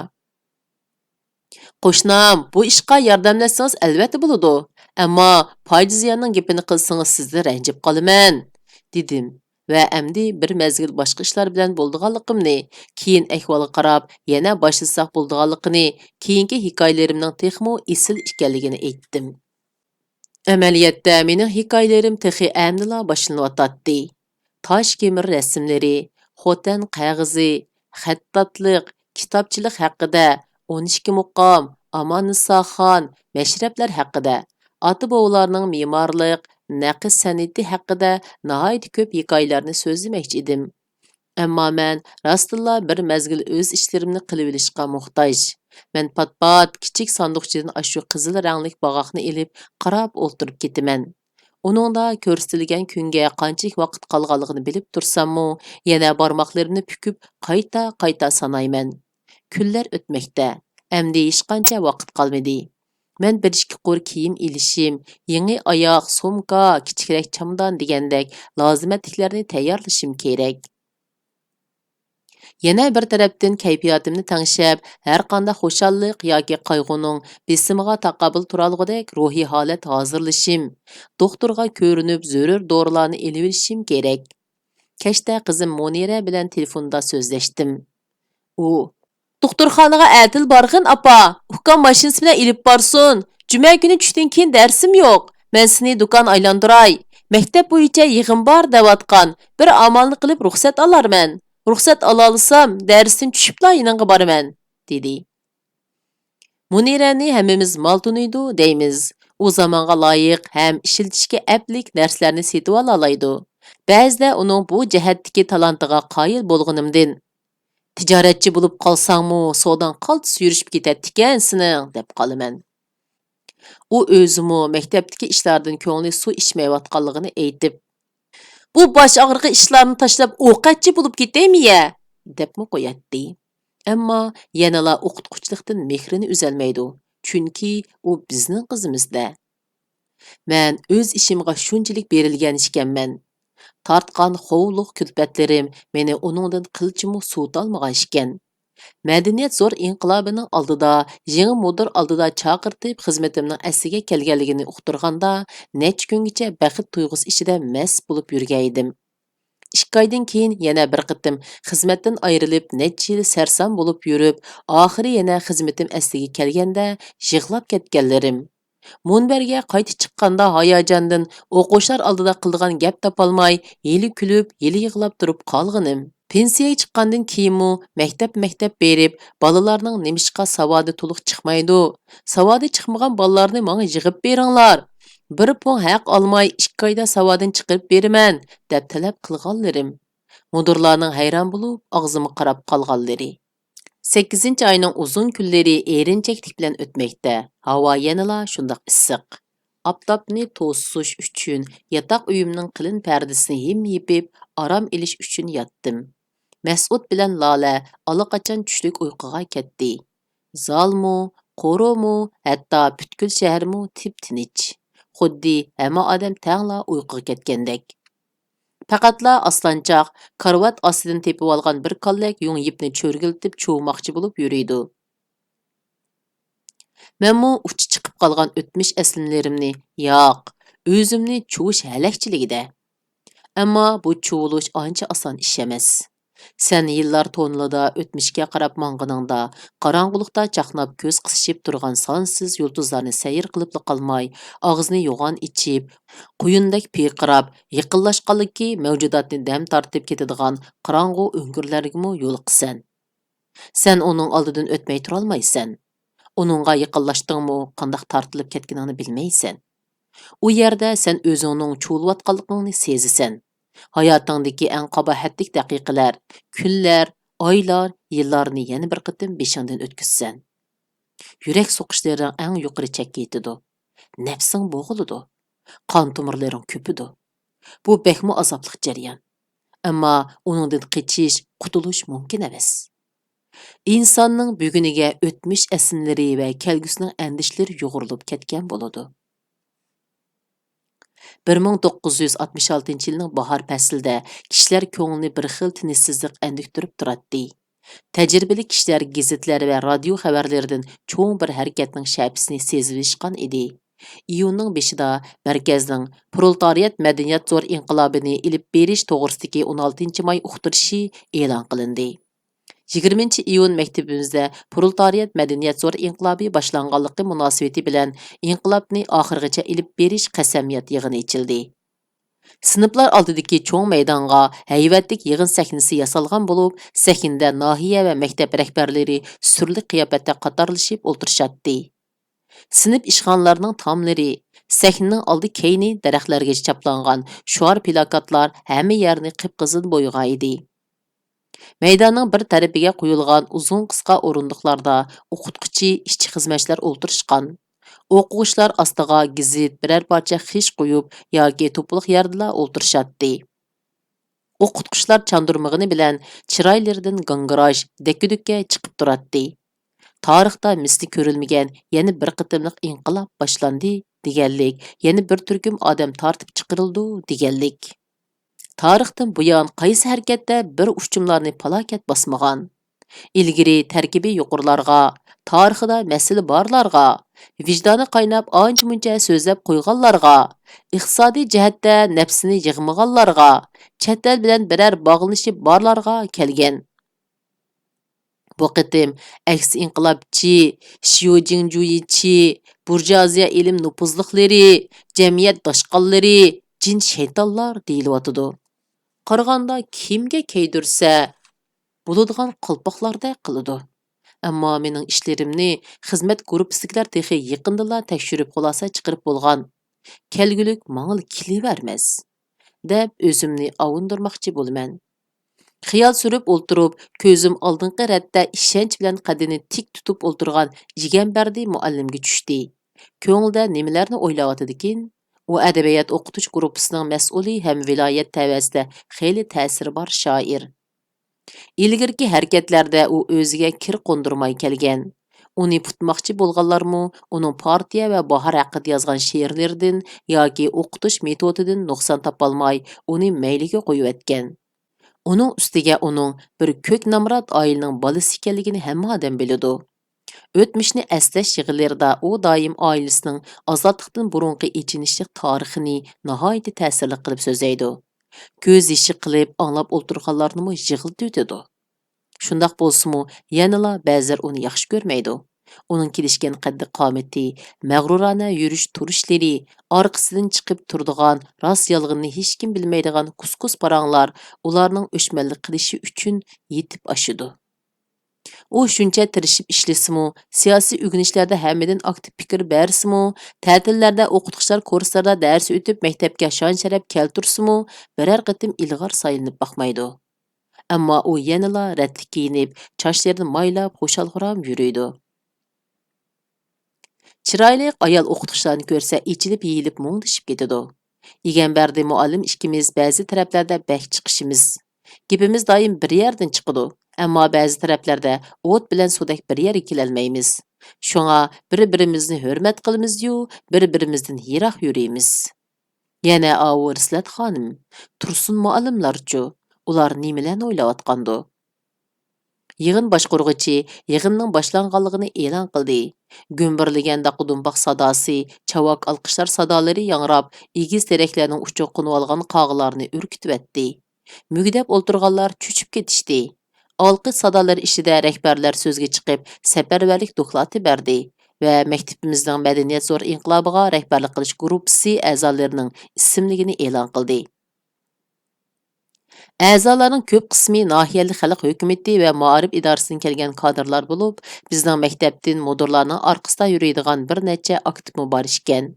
«قوشنام، بۇ ئىشقا ياردەملەشسىڭىز ئەلۋەتتە بولىدۇ. ئەمما پايدا-زىياننىڭ گېپىنى قىلسىڭىز سىزدىن رەنجىپ قالىمەن» دېدىم ۋە ئەمدى بىر مەزگىل باشقا ئىشلار بىلەن بولىدىغانلىقىمنى، كېيىن ئەھۋالغا قاراپ يەنە باشلىساق بولىدىغانلىقىنى، كېيىنكى ھېكايىلىرىمنىڭ تېخىمۇ ئېسىل ئىكەنلىكىنى ئېيتتىم. ئەمەلىيەتتە مېنىڭ ھېكايىلىرىم تېخى ئەمدىلا باشلىنىۋاتاتتى. تاش كېمىر رەسىملىرى، خوتەن قەغىزى، خەتتاتلىق، كىتابچىلىق ھەققىدە ئون ئىككى مۇقام، ئاماننىساخان، مەشرەپلەر ھەققىدە، ئاتا-بوۋىلارنىڭ مېمارلىق، نەقىش سەنئىتى ھەققىدە ناھايىتى كۆپ ھېكايىلەرنى سۆزلىمەكچى ئىدىم. ئەمما مەن راستتىنلا بىر مەزگىل ئۆز ئىشلىرىمنى قىلىۋېلىشقا موھتاج. مەن پات-پات كىچىك ساندۇقچىدىن ئاشۇ قىزىل رەڭلىك باغاقنى ئېلىپ، قاراپ ئولتۇرۇپ كېتىمەن. ئۇنىڭدا كۆرسىتىلگەن كۈنگە قانچىلىك ۋاقىت قالغانلىقىنى بىلىپ تۇرساممۇ، يەنە بارماقلىرىمنى پۈكۈپ، قايتا-قايتا سانايمەن. كۈنلەر ئۆتمەكتە. ئەمدى ھېچقانچە ۋاقىت قالمىدى. مەن بىر ئىككى قۇر كىيىم ئېلىشىم، يېڭى ئاياغ، سومكا، كىچىكرەك چامادان دېگەندەك لازىمەتلىكلەرنى تەييارلىشىم كېرەك. يەنە بىر تەرەپتىن كەيپىياتىمنى تەڭشەپ، ھەرقانداق خۇشاللىق ياكى قايغۇنىڭ بېسىمىغا تاقابىل تۇرالىغۇدەك روھىي ھالەت ھازىرلىشىم، دوختۇرغا كۆرۈنۈپ زۆرۈر دورىلارنى ئېلىۋېلىشىم كېرەك. كەچتە قىزىم مۇنىرە بىلەن تېلېفوندا سۆزلەشتىم. ئۇ، «دوختۇرخانىغا ئەتىلا بارغىن، ئاپا. ئۇكام ماشىنىسى بىلەن ئېلىپ بارسۇن. جۈمە كۈنى چۈشتىن كېيىن دەرسىم يوق. مەن سېنى دۇكان ئايلاندۇراي. مەكتەپ بويىچە يىغىن بار دەۋاتقان. بىر ئامالنى قىلىپ رۇخسەت ئالارمەن. رۇخسەت ئالالىسام، دەرستىن چۈشۈپلا يېنىڭغا بارىمەن،» دېدى. مۇنىرەنى ھەممىمىز مال تونۇيدۇ دەيمىز. ئۇ زامانغا لايىق ھەم ئىشلىتىشكە ئەپلىك نەرسىلەرنى سېتىۋالالايدۇ. بەزىدە ئۇنىڭ بۇ جەھەتتىكى تالانتىغا قايىل بولغىنىمدىن، «تىجارەتچى بولۇپ قالساڭمۇ، سوداڭ قالتىس يۈرۈشۈپ كېتەتتىكەن سېنىڭ» دەپ قالىمەن. ئۇ ئۆزىمۇ مەكتەپتىكى ئىشلاردىن كۆڭلى سۇ ئىچمەيۋاتقانلىقىنى ئېيتىپ، «بۇ باش ئاغرىقى ئىشلارنى تاشلاپ ئوقەتچى بولۇپ كېتەيمىيە؟» دەپمۇ قوياتتى. ئەمما يەنىلا ئوقۇتقۇچىلىقتىن مېھرىنى ئۈزەلمەيدۇ، چۈنكى ئۇ بىزنىڭ قىزىمىز-دە. مەن ئۆز ئىشىمغا شۇنچىلىك بېرىلگەن ئىكەنمەن. تارتقان خوۋلۇق كۈلپەتلىرىم مېنى ئۇنىڭدىن قىلچىمۇ سوۋۇتالمىغان ئىكەن. مەدەنىيەت زور ئىنقىلابىنىڭ ئالدىدا، يېڭى مۇدىر ئالدىدا چاقىرتىپ خىزمىتىمنىڭ ئەسلىگە كەلگەنلىكىنى ئۇقتۇرغاندا، نەچچە كۈنگىچە بەخت تۇيغۇسى ئىچىدە مەست بولۇپ يۈرگەن ئىدىم. ئىككى ئايدىن كېيىن يەنە بىر قېتىم خىزمەتتىن ئايرىلىپ، نەچچە يىل سەرسان بولۇپ يۈرۈپ، ئاخىرى يەنە خىزمىتىم ئەسلىگە كەلگەندە يىغلاپ كەتكەنلىرىم. مۇنبەرگە قايتا چىققاندا ھاياجاندىن ئوقۇغۇچىلار ئالدىدا قىلىدىغان گەپ تاپالماي، ھېلى كۈلۈپ، ھېلى يىغلاپ تۇرۇپ قالغىنىم. پېنسىيەگە چىققاندىن كېيىنمۇ مەكتەپ، مەكتەپ بېرىپ، بالىلارنىڭ نېمىشقا ساۋادى تولۇق چىقمايدۇ، ساۋادى چىقمىغان بالىلارنى ماڭا يىغىپ بېرىڭلار، بىر پۇڭ ھەق ئالماي ئىككى ئايدا ساۋادىنى چىقىرىپ بېرىمەن، دەپ تەلەپ قىلغانلىرىم. مۇدىرلارنىڭ ھەيران بولۇپ ئاغزىمغا قاراپ قالغانلىرى. سەككىزىنچى ئاينىڭ ئۇزۇن كۈنلىرى ئېرىنچەكلىك بىلەن ئۆتمەكتە. ھاۋا يەنىلا شۇنداق ئىسسىق. ئاپتاپنى توسۇش ئۈچۈن ياتاق ئۆيۈمنىڭ قېلىن پەردىسىنى ھىم يېپىپ، ئارام ئېلىش ئۈچۈن ياتتىم. مەسئۇد بىلەن لالە ئاللىقاچان چۈشلۈك ئۇيقۇغا كەتتى. زالمۇ، قورۇمۇ، ھەتتا پۈتكۈل شەھەرمۇ تىپتىنچ. خۇددى ھەممە ئادەم تەڭلا ئۇيقۇغا كەتكەندەك. پەقەتلا ئاسلانچاق كارىۋات ئاستىدىن تېپىۋالغان بىر كاللەك يۇڭ يىپنى چۆرگىلىتىپ چۇۋۇماقچى بولۇپ يۈرىدۇ. مەنمۇ ئۇچى چىقىپ قالغان ئۆتمۈش ئەسلىمىلىرىمنى، ياق، ئۆزۈمنى چۇۋۇش ھەلەكچىلىكىدە. ئەمما بۇ چۇۋۇلۇش ئانچە ئاسان ئىش ئەمەس. سەن يىللار توننىلىدا ئۆتمۈشكە قاراپ ماڭغىنىڭدا، قاراڭغۇلۇقتا چاقناپ كۆز قىسىشىپ تۇرغان سانسىز يۇلتۇزلارنى سەير قىلىپلا قالماي، ئاغزىنى يوغان ئېچىپ، قۇيۇندەك پىرقىراپ، يېقىنلاشقانلىكى مەۋجۇداتنى دەم تارتىپ كېتىدىغان قاراڭغۇ ئۆڭكۈرلەرگىمۇ يولۇقىسەن. سەن ئۇنىڭ ئالدىدىن ئۆتمەي تۇرالمايسەن. ئۇنىڭغا يېقىنلاشتىڭمۇ، قانداق تارتىلىپ كەتكىنىڭنى بىلمەيسەن. ئۇ يەردە سەن ئۆزۈڭنىڭ چۇۋۇلۇۋاتقانلىقىڭنى سېزىسەن. ھاياتىڭدىكى ئەڭ قاباھەتلىك دەقىقىلەر، كۈنلەر، ئايلار، يىللارنى يەنە بىر قېتىم بېشىڭدىن ئۆتكۈزىسەن. يۈرەك سوقۇشلىرىڭ ئەڭ يۇقىرى چەككە يېتىدۇ. نەپسىڭ بوغۇلىدۇ. قان تومۇرلىرىڭ كۆپىدۇ. بۇ بەكمۇ ئازابلىق جەريان. ئەمما ئۇنىڭدىن قېچىش، قۇتۇلۇش مۇمكىن ئەمەس. ئىنساننىڭ بۈگۈنىگە ئۆتمۈش ئەسلىمىلىرى ۋە كەلگۈسىنىڭ ئەندىشىلىرى يۇغۇرۇلۇپ كەتكەن بولىدۇ. بىر مىڭ توققۇز يۈز ئاتمىش ئالتىنچى يىلنىڭ باھار پەسلىدە كىشىلەر كۆڭلىنى بىر خىل تىنچسىزلىق ئەندۈكتۈرۈپ تۇراتتى. تەجرىبىلىك كىشىلەر گېزىتلەر ۋە رادىيو خەۋەرلىرىدىن چوڭ بىر ھەرىكەتنىڭ شەپىسىنى سېزىۋېلىشقان ئىدى. ئىيۇننىڭ بېشىدا مەركەزنىڭ پرولېتارىيات مەدەنىيەت زور ئىنقىلابىنى ئېلىپ بېرىش توغرىسىدىكى ئون ئالتىنچى ماي ئۇقتۇرۇشى ئېلان قىلىندى. يىگىرمىنچى ئىيۇن مەكتىپىمىزدە پرولېتارىيات مەدەنىيەت زور ئىنقىلابى باشلانغانلىقى مۇناسىۋىتى بىلەن ئىنقىلابنى ئاخىرغىچە ئېلىپ بېرىش قەسەمياد يىغىنى ئېچىلدى. سىنىپلار ئالدىدىكى چوڭ مەيدانغا ھەيۋەتلىك يىغىن سەھنىسى ياسالغان بولۇپ، سەھنىدە ناھىيە ۋە مەكتەپ رەھبەرلىرى سۈرلۈك قىياپەتتە قاتارلىشىپ ئولتۇرۇشاتتى. سىنىپ ئىشخانىلارنىڭ تاملىرى، سەھنىنىڭ ئالدى كەينى دەرەخلەرگىچە چاپلانغان شوئار پىلاكاتلار ھەممە يەرنى قىپقىزىل بويىغان ئىدى. مەيداننىڭ بىر تەرىپىگە قويۇلغان ئۇزۇن قىسقا ئورۇندۇقلاردا ئوقۇتقۇچى، ئىشچى-خىزمەتچىلەر ئولتۇرۇشقان. ئوقۇغۇچىلار ئاستىغا گېزىت، بىرەر پارچە خىش قويۇپ ياكى توپىلىق يەردىلا ئولتۇرۇشاتتى. ئوقۇتقۇچىلار چاندۇرمىغىنى بىلەن چىرايلىرىدىن گاڭگىراش، دەككە-دۈككە چىقىپ تۇراتتى. تارىختا مىسلى كۆرۈلمىگەن يەنە بىر قېتىملىق ئىنقىلاب باشلاندى دېگەنلىك، يەنە بىر تۈركۈم ئادەم تارتىپ چىقىرىلىدۇ دېگەنلىك. تارىختىن بۇيان قايسى ھەرىكەتتە بىر ئۇچۇملارنى پالاكەت باسمىغان؟ ئىلگىرى تەركىبى يۇقىرىلارغا، تارىخىدا مەسىلە بارلارغا، ۋىجدانى قايناپ ئانچە-مۇنچە سۆزلەپ قويغانلارغا، ئىقتىسادىي جەھەتتە نەپسىنى يىغمىغانلارغا، چەت ئەل بىلەن بىرەر باغلىنىشى بارلارغا كەلگەن. بۇ قېتىم ئەكسى ئىنقىلابچى، شيۇ جىڭجۇيىچى، بۇرژۇئازىيە ئىلىم نوپۇزلۇقلىرى، جەمئىيەت داشقاللىرى، جىن شەيتانلار دېيىلىۋاتىدۇ. قارىغاندا كىمگە كەيدۈرسە بولىدىغان قالپاقلاردەك قىلىدۇ. ئەمما مېنىڭ ئىشلىرىمنى خىزمەت گۇرۇپپىسىدىكىلەر تېخى يېقىندىلا تەكشۈرۈپ خۇلاسە چىقىرىپ بولغان. كەلگۈلۈك ماڭىلا كېلىۋەرمەس، دەپ ئۆزۈمنى ئاۋۇندۇرماقچى بولىمەن. خىيال سۈرۈپ ئولتۇرۇپ، كۆزۈم ئالدىنقى رەتتە ئىشەنچ بىلەن قەددىنى تىك تۇتۇپ ئولتۇرغان يىگەنبەردى مۇئەللىمگە چۈشتى. كۆڭلىدە نېمىلەرنى ئويلاۋاتىدىكىن؟ ئۇ ئەدەبىيات ئوقۇتۇش گۇرۇپپىسىنىڭ مەسئۇلى ھەم ۋىلايەت تەۋەسىدە خېلى تەسىرى بار شائىر. ئىلگىرىكى ھەرىكەتلەردە ئۇ ئۆزىگە كىر قوندۇرماي كەلگەن. ئۇنى پۇتماقچى بولغانلارمۇ ئۇنىڭ پارتىيە ۋە باھار ھەققىدە يازغان شېئىرلىرىدىن ياكى ئوقۇتۇش مېتودىدىن نۇقسان تاپالماي، ئۇنى مەيلىگە قويۇۋەتكەن. ئۇنىڭ ئۈستىگە ئۇنىڭ بىر كۆك نامرات ئائىلىنىڭ بالىسى ئىكەنلىكىنى ھەممە ئادەم بىلىدۇ. ئۆتمۈشنى ئەسلەش يىغىنلىرىدا ئۇ دائىم ئائىلىسىنىڭ ئازادلىقتىن بۇرۇنقى ئېچىنىشلىق تارىخىنى ناھايىتى تەسىرلىك قىلىپ سۆزلەيدۇ. كۆز يېشى قىلىپ ئاڭلاپ ئولتۇرغانلارنىمۇ يىغلىتىۋېتىدۇ. شۇنداق بولسىمۇ، يەنىلا بەزىلەر ئۇنى ياخشى كۆرمەيدۇ. ئۇنىڭ كېلىشكەن قەددى-قامىتى، مەغرۇرانە يۈرۈش-تۇرۇشلىرى، ئارقىسىدىن چىقىپ تۇرىدىغان راست-يالغىنىنى ھېچكىم بىلمەيدىغان كۇسكۇس پاراڭلار ئۇلارنىڭ ئۆچمەنلىك قىلىشى ئۈچۈن يېتىپ ئاشىدۇ. ئۇ شۇنچە تىرىشىپ ئىشلىسىمۇ، سىياسىي ئۆگىنىشلەردە ھەممىدىن ئاكتىپ پىكىر بەرسىمۇ، تەتىللەردە ئوقۇتقۇچىلار كۇرسلىرىدا دەرس ئۆتۈپ، مەكتەپكە شان-شەرەپ كەلتۈرسىمۇ، بىرەر قېتىم ئىلغار سايلىنىپ باقمايدۇ. ئەمما ئۇ يەنىلا رەتلىك كىيىنىپ، چاچلىرىنى مايلاپ، خۇشال-خۇرام يۈرىدۇ. چىرايلىق ئايال ئوقۇتقۇچىلارنى كۆرسە، ئېچىلىپ-يېيىلىپ مۇڭدىشىپ كېتىدۇ. ئىگەمبەردى مۇئەللىم ئىككىمىز بەزى تەرەپلەردە بەك چىقىشىمىز. گېپىمىز دائىم بىر يەردىن چىقىدۇ، ئەمما بەزى تەرەپلەردە ئوت بىلەن سۇدەك بىر يەرگە كېلەلمەيمىز. شۇڭا بىر-بىرىمىزنى ھۆرمەت قىلىمىز-يۇ، بىر-بىرىمىزدىن يىراق يۈرىمىز. يەنە ئاۋۇ رىسلەت خانىم، تۇرسۇن مۇئەللىملارچۇ؟ ئۇلار نېمىلەرنى ئويلاۋاتقاندۇ؟ يىغىن باشقۇرغۇچى يىغىننىڭ باشلانغانلىقىنى ئېلان قىلدى. گۈمبۈرلىگەن داقا-دومباق ساداسى، چاۋاك ئالقىشلار سادالىرى ياڭراپ، ئېگىز تېرەكلەرنىڭ ئۇچىغا قونۇۋالغان قاغىلارنى ئۈركۈتۈۋەتتى. مۈگدەپ ئولتۇرغانلار چۆچۈپ كېتىشتى. ئالقىش سادالىرى ئىچىدە رەھبەرلەر سۆزگە چىقىپ، سەپەرۋەرلىك دوكلاتى بەردى ۋە مەكتىپىمىزنىڭ مەدەنىيەت زور ئىنقىلابىغا رەھبەرلىك قىلىش گۇرۇپپىسى ئەزالىرىنىڭ ئىسىملىكىنى ئېلان قىلدى. ئەزالارنىڭ كۆپ قىسمى ناھىيەلىك خەلق ھۆكۈمىتى ۋە مائارىپ ئىدارىسىدىن كەلگەن كادىرلار بولۇپ، بىزنىڭ مەكتەپتىن مۇدىرلارنىڭ ئارقىسىدا يۈرىدىغان بىر نەچچە ئاكتىپمۇ بار ئىكەن.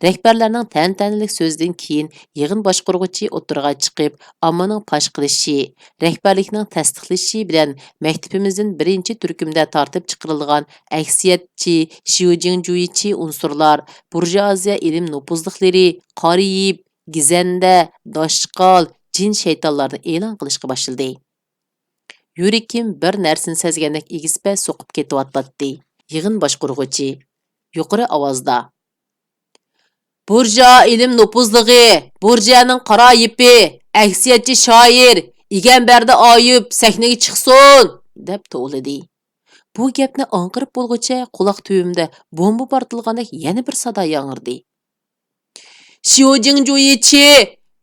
رەھبەرلەرنىڭ تەنتەنىلىك سۆزىدىن كېيىن، يىغىن باشقۇرغۇچى ئوتتۇرىغا چىقىپ، ئاممىنىڭ پاش قىلىشى، رەھبەرلىكنىڭ تەستىقلىشى بىلەن مەكتىپىمىزدىن بىرىنچى تۈركۈمدە تارتىپ چىقىرىلغان ئەكسىيەتچى، شيۇجىڭجۇيىچى ئۇنسۇرلار، بۇرژۇئازىيە ئىلىم نوپۇزلۇقلىرى، قارىيىپ، گېزەندە، داشقال، جىن-شەيتانلارنى ئېلان قىلىشقا باشلىدى. يۈرىكىم بىر نەرسىنى سەزگەندەك ئېگىز-پەس سوقۇپ كېتىۋاتاتتى. يىغىن باشقۇرغۇچى يۇقىرى ئاۋازدا: «بۇرژۇئا ئىلىم نوپۇزلۇقى، بۇرژۇئانىڭ قارا يىپى، ئەكسىيەتچى شائىر ئىگەمبەردى ئايۇپ سەھنىگە چىقسۇن!» دەپ توۋلىدى. بۇ گەپنى ئاڭقىرىپ بولغۇچە قۇلاق تۈۋىمدە بومبا پارتلىغاندەك يەنە بىر سادا ياڭرىدى. شيۇجىڭجۇيىچى،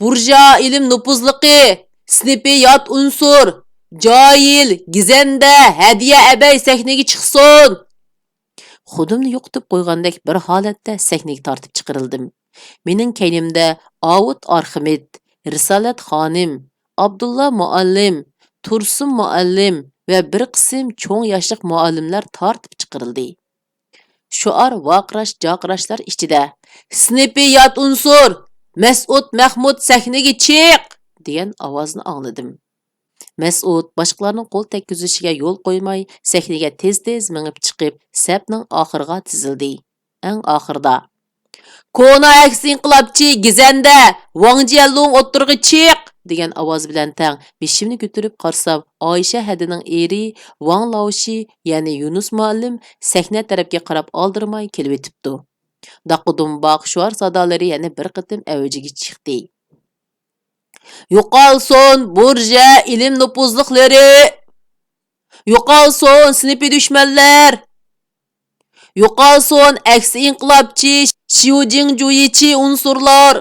بۇرژۇئا ئىلىم نوپۇزلۇقى، سىنىپى يات ئۇنسۇر، جاھىل، گېزەندە، ھەدىيە ئەبەي سەھنىگە چىقسۇن! خۇدۇمنى يوقىتىپ قويغاندەك بىر ھالەتتە سەھنىگە تارتىپ چىقىرىلدىم. مېنىڭ كەينىمدە ئاۋۇت ئارخىمېد، رىسالەت خانىم، ئابدۇللا مۇئەللىم، تۇرسۇن مۇئەللىم ۋە بىر قىسىم چوڭ ياشلىق مۇئەللىملەر تارتىپ چىقىرىلدى. شوئار ۋارقىراش-جارقىراشلار ئىچىدە، «سىنىپىي يات ئۇنسۇر! مەسئۇد مەخمۇت سەھنىگە چىق!» دېگەن ئاۋازنى ئاڭلىدىم. مەسئۇد باشقىلارنىڭ قول تەگكۈزۈشىگە يول قويماي، سەھنىگە تېز-تېز مېڭىپ چىقىپ، سەپنىڭ ئاخىرىغا تىزىلدى. ئەڭ ئاخىرىدا، «كونا ئەكس ئىنقىلابچى گېزەندە، ۋاڭ جيەنلۇڭ ئوتتۇرىغا چىق!» دېگەن ئاۋاز بىلەن تەڭ بېشىمنى كۆتۈرۈپ قارىسام، ئايشە ھەدىنىڭ ئېرى ۋاڭ لاۋشى، يەنى يۇنۇس مۇئەللىم سەھنە تەرەپكە قاراپ ئالدىرىماي كېلىۋېتىپتۇ. داققا-دۇمباق شوئار سادالىرى يەنە بىر قېتىم ئەۋجىگە چىقتى. «يوقالسۇن بۇرژە ئىلىم نوپۇزلۇقلىرى! يوقالسۇن سىنىپىي دۈشمەنلەر! يوقالسۇن ئەكسى ئىنقىلابچى، شيۇجىڭ جۇيىچى ئۇنسۇرلار!»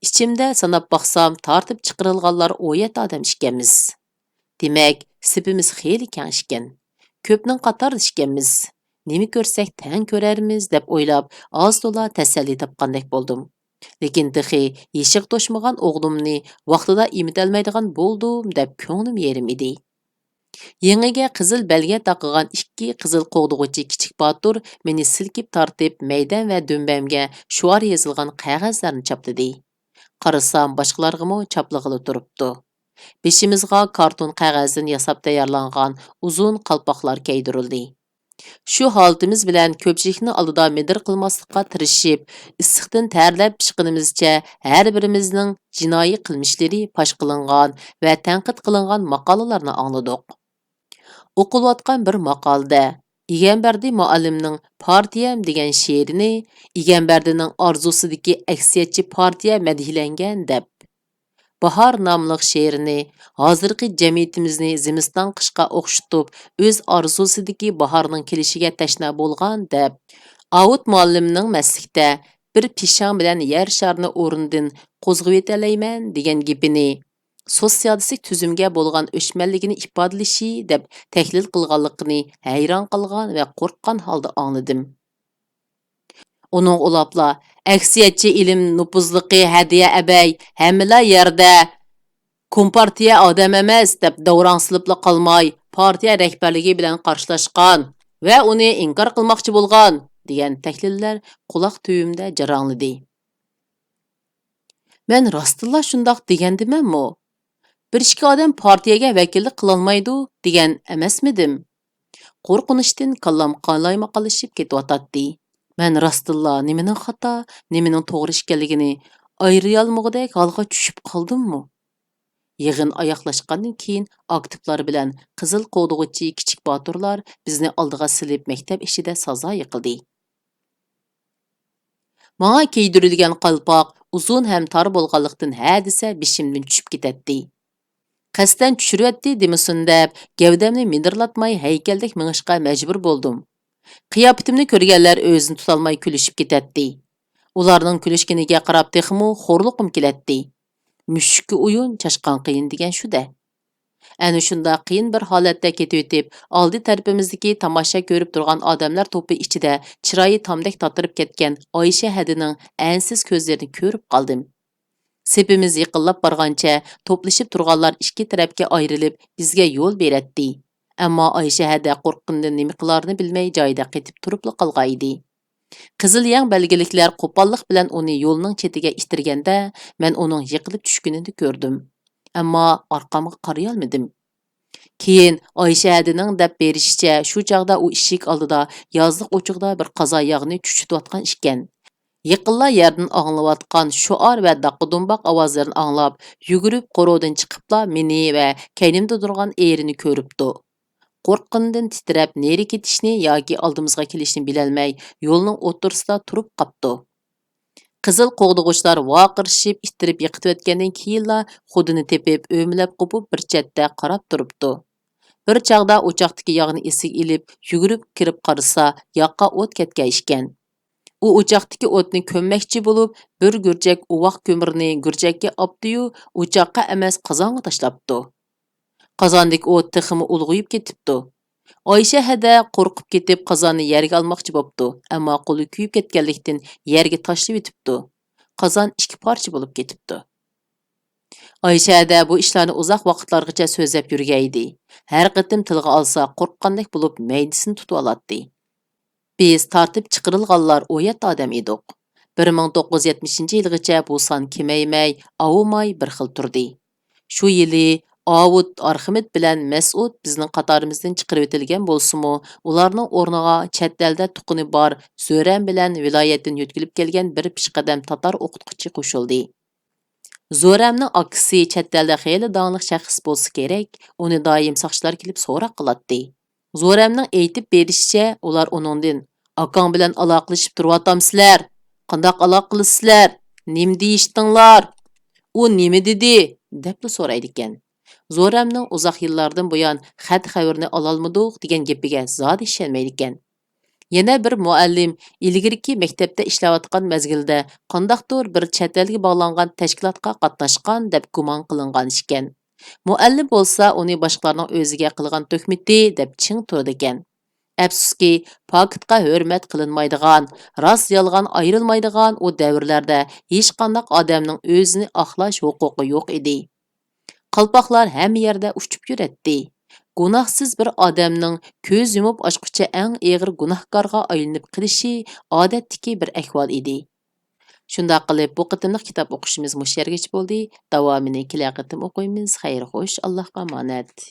ئىچىمدە ساناپ باقسام، تارتىپ چىقىرىلغانلار ئون يەتتە ئادەم ئىكەنمىز. دېمەك، سېپىمىز خېلى كەڭ ئىكەن. كۆپنىڭ قاتارىدا ئىكەنمىز. نېمە كۆرسەك تەڭ كۆرەرمىز، دەپ ئويلاپ، ئاز-تولا تەسەللى تاپقاندەك بولدۇم. لېكىن تېخى يېشىغا توشمىغان ئوغلۇمنى ۋاقتىدا ئېمىتەلمەيدىغان بولدۇم، دەپ كۆڭلۈم يېرىم ئىدى. يېڭىگە قىزىل بەلگە تاقىغان ئىككى قىزىل قوغدىغۇچى كىچىك باتۇر مېنى سىلكىپ تارتىپ، مەيدەن ۋە دۈمبەمگە شوئار يېزىلغان قەغەزلەرنى چاپلىدى. قارىسام، باشقىلارغىمۇ چاپلىغىلى تۇرۇپتۇ. بېشىمىزغا كارتون قەغەزدىن ياساپ تەييارلانغان ئۇزۇن قالپاقلار كىيدۈرۈلدى. شۇ ھالىتىمىز بىلەن كۆپچىلىكنىڭ ئالدىدا مىدىر قىلماسلىققا تىرىشىپ، ئىسسىقتىن تەرلەپ ئىشقىنىمىزچە ھەر بىرىمىزنىڭ جىنايى قىلمىشلىرى پاش قىلىنغان ۋە تەنقىد قىلىنغان ماقالىلارنى ئاڭلىدۇق. ئوقۇلۇۋاتقان بىر ماقالىدە ئىگەمبەردى مۇئەللىمنىڭ پارتىيەم دېگەن شېئىرىنى ئىگەمبەردىنىڭ ئارزۇسىدىكى ئەكسىيەتچى پارتىيە مەدھىيلەنگەن دەپ، باھار ناملىق شېئىرىنى ھازىرقى جەمئىيىتىمىزنى زىمىستان قىشقا ئوخشىتىپ، ئۆز ئارزۇسىدىكى باھارنىڭ كېلىشىگە تەشنا بولغان دەپ، ئاۋۇت مۇئەللىمنىڭ مەستلىكتە بىر پىشاڭ بىلەن يەر شارىنى ئورنىدىن قوزغىۋېتەلەيمەن دېگەن گېپىنى سوتسىيالىستىك تۈزۈمگە بولغان ئۆچمەنلىكىنى ئىپادىلىشى دەپ تەھلىل قىلغانلىقىنى ھەيران قالغان ۋە قورققان ھالدا ئاڭلىدىم. ئۇنىڭغا ئۇلاپلا، «ئەكسىيەتچى ئىلىم نوپۇزلۇقى ھەدىيە ئەبەي، ھەممىلا يەردە كومپارتىيە ئادەم ئەمەس» دەپ داۋراڭ سېلىپلا قالماي، پارتىيە رەھبەرلىكى بىلەن قارشىلاشقان ۋە ئۇنى ئىنكار قىلماقچى بولغان دېگەن تەھلىللەر قۇلاق تۈۋىمدە جاراڭلىدى. مەن راستتىنلا شۇنداق دېگەندىمەنمۇ؟ بىر ئىككى ئادەم پارتىيەگە ۋەكىللىك قىلالمايدۇ دېگەن ئەمەسمىدىم؟ قورقۇنچتىن كاللام قالايمىقانلىشىپ كېتىۋاتاتتى. مەن راستتىنلا نېمىنىڭ خاتا، نېمىنىڭ توغرا ئىكەنلىكىنى ئايرىيالمىغۇدەك ھالغا چۈشۈپ قالدىممۇ؟ يىغىن ئاياغلاشقاندىن كېيىن ئاكتىپلار بىلەن قىزىل قوغدىغۇچى كىچىك باتۇرلار بىزنى ئالدىغا سېلىپ مەكتەپ ئىچىدە سازا يىقىلدى. ماڭا كىيدۈرۈلگەن قالپاق ئۇزۇن ھەم تار بولغانلىقتىن، ھە دېسە بېشىمدىن چۈشۈپ كېتەتتى. قەستەن چۈشۈرۈۋەتتى دېمىسۇن دەپ، گەۋدەمنى مىدىرلاتماي ھەيكەلدەك مېڭىشقا مەجبۇر بولدۇم. قىياپىتىمنى كۆرگەنلەر ئۆزىنى تۇتالماي كۈلۈشۈپ كېتەتتى. ئۇلارنىڭ كۈلۈشكىنىگە قاراپ تېخىمۇ خورلۇقۇم كېلەتتى. مۈشۈككە ئويۇن، چاشقان قىيىن دېگەن شۇ-دە. ئەنە شۇنداق قىيىن بىر ھالەتتە كېتىۋېتىپ، ئالدى تەرىپىمىزدىكى تاماشا كۆرۈپ تۇرغان ئادەملەر توپى ئىچىدە چىرايى تامدەك تاتىرىپ كەتكەن ئايشە ھەدىنىڭ ئەنسىز كۆزلىرىنى كۆرۈپ قالدىم. سېپىمىز يېقىنلاپ بارغانچە توپلىشىپ تۇرغانلار ئىككى تەرەپكە ئايرىلىپ، بىزگە يول بېرەتتى. ئەمما ئايشە ھەدە قورققىنىدىن نېمە قىلارىنى بىلمەي جايىدا قېتىپ تۇرۇپلا قالغانىدى. قىزىل يەڭ بەلگىلىكلەر قوپاللىق بىلەن ئۇنى يولنىڭ چېتىگە ئىتتىرگەندە، مەن ئۇنىڭ يىقىلىپ چۈشكىنىنى كۆردۈم. ئەمما ئارقامغا قارىيالمىدىم. كېيىن ئايشە ھەدىنىڭ دەپ بېرىشىچە، شۇ چاغدا ئۇ ئىشىك ئالدىدا يازلىق ئوچۇقىدا بىر قازا ياغنى چۈچۈتۈۋاتقان ئىكەن. يېقىنلا يەردىن ئاڭلىنىۋاتقان شوئار ۋە داققا-دۇمباق ئاۋازلىرىنى ئاڭلاپ، يۈگۈرۈپ قورۇدىن چىقىپلا مېنى ۋە كەينىمدە تۇرغان ئېرىنى كۆرۈپتۇ. قورققىنىدىن تىترەپ، نېرى كېتىشنى ياكى ئالدىمىزغا كېلىشنى بىلەلمەي، يولنىڭ ئوتتۇرىسىدا تۇرۇپ قاپتۇ. قىزىل قوغدىغۇچىلار ۋارقىرىشىپ، ئىتتىرىپ يىقىتىۋەتكەندىن كېيىنلا خۇدىنى تېپىپ، ئۆمىلەپ قوپۇپ بىر چەتتە قاراپ تۇرۇپتۇ. بىر چاغدا ئوچاقتىكى ياغنى ئېسىگە ئېلىپ، يۈگۈرۈپ كىرىپ قارىسا، ياغقا ئوت كەتكەن ئىكەن. ئۇ ئوچاقتىكى ئوتنى كۆممەكچى بولۇپ، بىر گۈرجەك ئۇۋاق كۆمۈرنى گۈرجەككە ئاپتىيۇ، ئوچاققا ئەمەس، قازانغا تاشلاپتۇ. قازاندىكى ئوت تېخىمۇ ئۇلغىيىپ كېتىپتۇ. ئايشە ھەدە قورقۇپ كېتىپ قازاننى يەرگە ئالماقچى بوپتۇ، ئەمما قولى كۆيۈپ كەتكەنلىكتىن يەرگە تاشلىۋېتىپتۇ. قازان ئىككى پارچە بولۇپ كېتىپتۇ. ئايشە ھەدە بۇ ئىشلارنى ئۇزاق ۋاقىتلارغىچە سۆزلەپ يۈرگەن ئىدى. ھەر قېتىم تىلغا ئالسا قورققاندەك بولۇپ مەيدىسىنى تۇتۇۋالاتتى. بىز تارتىپ چىقىرىلغانلار ئويەتتە ئادەم ئىدۇق. بىر مىڭ توققۇز يۈز يەتمىشىنچى يىلغىچە بۇ سان كېمەيمەي، ئاۋۇماي بىر خىل تۇردى. شۇ يىلى ئاۋۇت، ئارخىمىد بىلەن مەسئۇد بىزنىڭ قاتارىمىزدىن چىقىرىۋېتىلگەن بولسىمۇ، ئۇلارنىڭ ئورنىغا چەت ئەلدە تۇغقىنى بار زۆرەم بىلەن ۋىلايەتتىن يۆتكىلىپ كەلگەن بىر پېشقەدەم تاتار ئوقۇتقۇچى قوشۇلدى. زۆرەمنىڭ ئاكىسى چەت ئەلدە خېلى داڭلىق شەخس بولسا كېرەك، ئۇنى دائىم ساقچىلار كېلىپ سوراق قىلاتتى. زۆرەمنىڭ ئېيتىپ بېرىشىچە، ئۇلار ئۇنىڭدىن، «ئاكاڭ بىلەن ئالاقىلىشىپ تۇرۇۋاتامسىلەر؟ قانداق ئالاقە قىلىسىلەر؟ نېمە دېيىشتىڭلار؟ ئۇ نېمە دېدى؟» دەپلا سورايدىكەن. زۆرەمنىڭ ئۇزاق يىللاردىن بۇيان خەت-خەۋىرىنى ئالالمىدۇق دېگەن گېپىگە زادى ئىشەنمەيدىكەن. يەنە بىر مۇئەللىم ئىلگىرىكى مەكتەپتە ئىشلەۋاتقان مەزگىلدە قانداقتۇر بىر چەت ئەلگە باغلانغان تەشكىلاتقا قاتناشقان دەپ گۇمان قىلىنغان ئىكەن. مۇئەللىم بولسا ئۇنى باشقىلارنىڭ ئۆزىگە قىلغان تۆھمىتى دەپ چىڭ تۇرىدىكەن. ئەپسۇسكى، پاكىتقا ھۆرمەت قىلىنمايدىغان، راست-يالغان ئايرىلمايدىغان ئۇ دەۋرلەردە ھېچقانداق ئادەمنىڭ ئۆزىنى ئاقلاش ھوقۇقى يوق ئىدى. قالپاقلار ھەممە يەردە ئۇچۇپ يۈرەتتى. گۇناھسىز بىر ئادەمنىڭ كۆز يۇمۇپ ئاچقۇچە ئەڭ ئېغىر گۇناھكارغا ئايلىنىپ قېلىشى ئادەتتىكى بىر ئەھۋال ئىدى. شۇنداق قىلىپ، بۇ قېتىملىق كىتاب ئوقۇشىمىز مۇشۇ يەرگىچە بولدى. داۋامىنى كېلەر قېتىم ئوقۇيمىز. خەير خوش، ئاللاھقا ئامانەت.